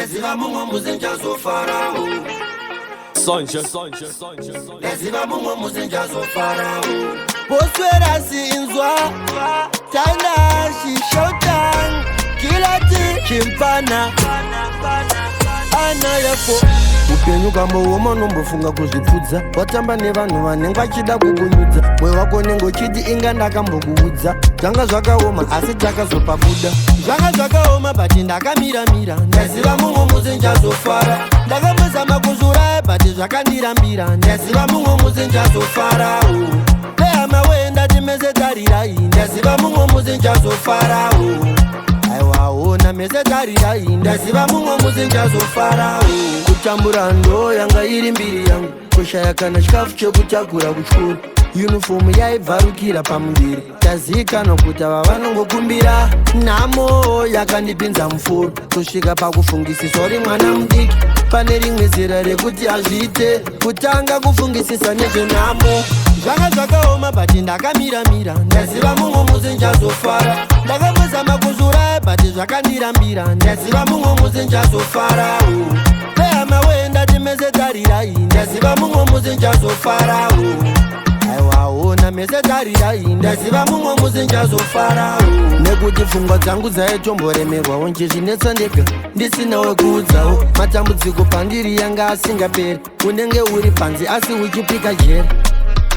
Ndaziva mumwe musi ndichazofarawo. Sonja, Sonja, Sonja, Sonja. Ndaziva mumwe musi ndichazofarawo. Boswera sinzwa tanda shishotan kilati chimpana ana yafo. Upenyu kambooma, unombofunga kuzvipfudza. Watamba nevanhu vanenge vachida kukunyudza. Mwoyo wako unenge uchiti, "Inga ndakambokuudza." Zvanga zvakaoma, asi takazopabuda. Zvanga zvakaoma, but ndakamiramira. Ndaziva mumwe musi ndichazofara. Ndakambozama kuzviuraya, but zvakandirambira. Ndaziva mumwe musi ndichazofarawo. Vehama wenda mese tarirai. Ndaziva mumwe musi ndichazofarawo. Aiwaona, mese tarirai. Ndaziva mumwe musi ndichazofarawo. Kutambura ndo yanga iri mbiri yangu, kushaya kana chikafu chekutakura kuchikoro. Yunifomu yaibvarukira pamuviri. Tazikanwa kuti ava vanongokumbira. Nhamo yakandipinza mufuro, kusvika pakufungisisa. Uri mwana mudiki, pane rimwe zera rekuti hazviite kutanga kufungisisa nezvenhamo. Zvanga zvakaoma, but ndakamiramira. Ndaziva mumwe musi ndichazofara. Ndakambozama kuzviuraya, but zvakandirambira. Ndaziva mumwe musi ndichazofarawo. Vehama wenda mese tarirai. Ndaziva mumwe musi ndichazofarawo. Aiwaona, mese tarirai. Ndaziva mumwe musi ndichazofarawo, nekuti pfungwa dzangu dzaitomboremerwawo, nchizvinetsa ndega, ndisina wekuudzawo. Matambudziko pandiri yanga asingaperi. Unenge uri panze, asi uchipika jeri.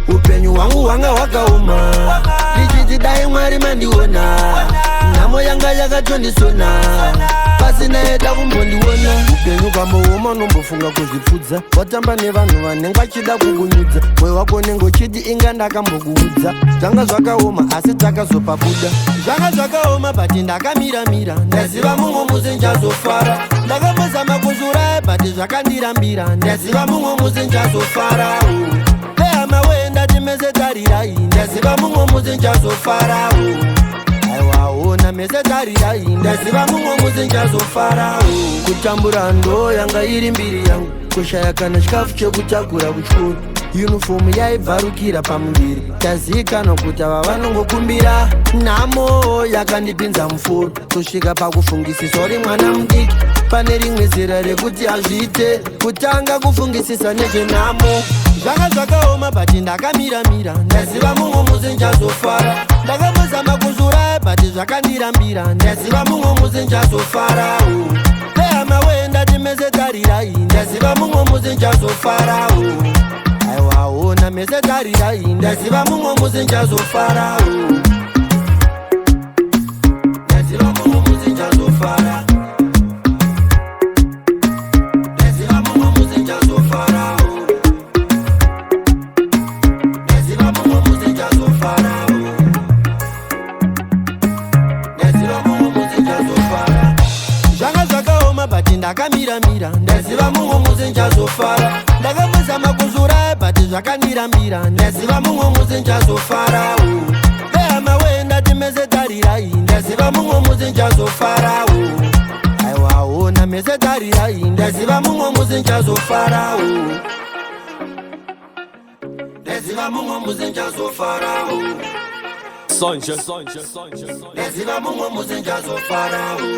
Upenyu hwangu hwanga hwakaoma, ndichiti dai Mwari mandiona. Nhamo yanga yakatondisona, pasina yeda kumbondiona. Upenyu kambooma, unombofunga kuzvipfudza. Watamba nevanhu vanenge vachida kukunyudza. Mwoyo wako unenge uchiti, "Inga ndakambokuudza." Zvanga zvakaoma, asi takazopabuda. Zvanga zvakaoma, but ndakamiramira. Ndaziva mumwe musi ndichazofara. Ndakambozama kuzviuraya, but zvakandirambira. Ndaziva mumwe musi ndichazofarawo. Vehama wenda mese tarirai. Ndaziva mumwe musi ndichazofarawo. Aiwaona, mese tarirai. Ndaziva mumwe musi ndichazofarawo. Kutambura ndo yanga iri mbiri yangu, kushaya kana chikafu chekutakura kuchikoro. Yunifomu yaibvarukira pamuviri. Tazikanwa kuti ava vanongokumbira. Nhamo yakandipinza mufuro, kusvika pakufungisisa. Uri mwana mudiki, pane rimwe zera rekuti hazviite kutanga kufungisisa nezvenhamo. Zvanga zvakaoma, but ndakamiramira. Ndaziva mumwe musi ndichazofara. Ndakambozama kuzviuraya, but zvakandirambira. Ndaziva mumwe musi ndichazofarawo. Vehama wenda mese tarirai. Ndaziva mumwe musi ndichazofarawo. Aiwaona, mese tarirai. Ndaziva mumwe musi ndichazofarawo. Ndaziva mumwe musi ndichazofara. Ndaziva mumwe musi ndichazofarawo. Ndaziva mumwe musi ndichazofarawo. Ndaziva mumwe musi ndichazofara. Zvanga zvakaoma, but ndakamiramira. Ndaziva mumwe musi ndichazofara. Ndakambozama kuzviuraya, but zvakandirambira. Ndaziva mumwe musi ndichazofarawo. Vehama wenda mese tarirai. Ndaziva mumwe musi ndichazofarawo. Aiwaona, mese tarirai. Ndaziva mumwe musi ndichazofarawo. Ndaziva mumwe musi ndichazofarawo. Sonja, Sonja, Sonja, Sonja. Ndaziva mumwe musi ndichazofarawo.